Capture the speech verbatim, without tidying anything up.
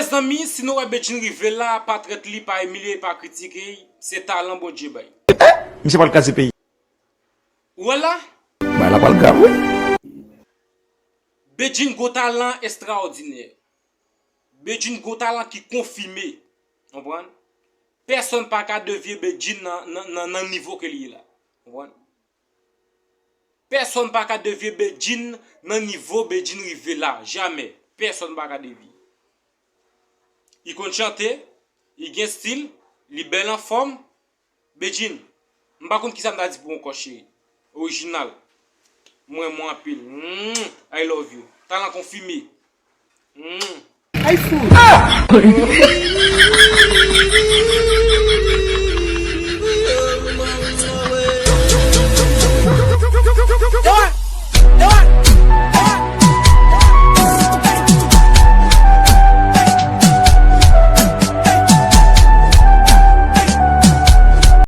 Mezanmi, si nou wè Bedjine rive la, pa trèt li, pa imilye, pa kritike, se talan Bondye bay. Misye pral kraze peyi. Ou wè la? Bagay la pral grav, wi. Bedjine gwo talan estraòdinè. Bedjine gwo talan ki konfime. Konprann? Pèsonn pa ka devye Bedjine nan, nan, nan, nan nivo ke li ye la. Konprann? Pèsonn pa ka devye Bedjine nan nivo Bedjine rive la. Jamè. Pèsonn pa ka devye. Li konn chante, li gen stil, li bèl anfòm. Bedjine, m pa konn kisa m ta di pou w ankò cheri. Orijinal. M renmen w anpil. Mm, I love you. Talan konfime. Mm. Ay fou.